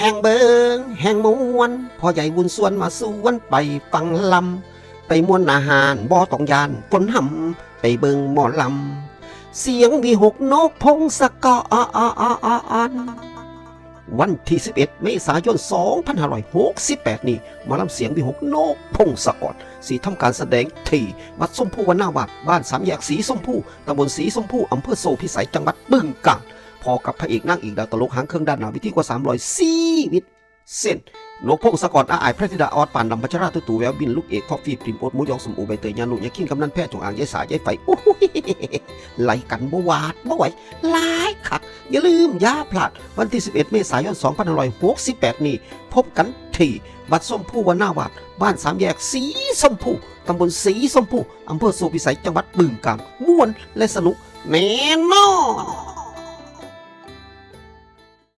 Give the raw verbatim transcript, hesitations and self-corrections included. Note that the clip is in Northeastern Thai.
แอ่งเบิ่งแห่งม่วน พ่อใหญ่วุ้นส่วนมาส่วนไปฟังลำ ไปม่วนหน้าห้านบ่ต้องย่านคนหำ ไปเบิ่งหมอลำ เสียงวิหกนกพงศกร วันที่สิบเอ็ดเมษายนสองพันห้าร้อยหกสิบแปดนี้ หมอลำเสียงวิหกนกพงศกร สิทำการแสดงที่วัดชมพูวนาวาส บ้านสามแยกสีชมพู ตำบลสีชมพู อำเภอโซ่พิสัย จังหวัดบึงกาฬ พอกับพระเอกนางเอกดาวตลกหางเครื่องด้านหน้าเวทีกว่าสามร้อยชีวิต เช่น นกพงศกร อาอ้าย พระธิดา ออด ปานดำ พัชรา ตุ๊ตู่ แววบิน ลูกเอก ทอฟฟี่ ปริม โอ๊ต หมูหยอง ส้มโอ ใบเตย ญาณุ ยายคิง กำนัน แพทย์ จงอาง ยายสา ยายไฝ โอ้ย ไล่กันบ่หวาดบ่ไหว หลายคัก อย่าลืมอย่าพลาด วันที่สิบเอ็ดเมษายนสองพันห้าร้อยหกสิบแปดนี้ พบกันที่วัดชมพูวนาวาส บ้านสามแยกสีชมพู ตำบลสีชมพู อำเภอโซ่พิสัย จังหวัดบึงกาฬ ม่วนและสนุกแน่นอน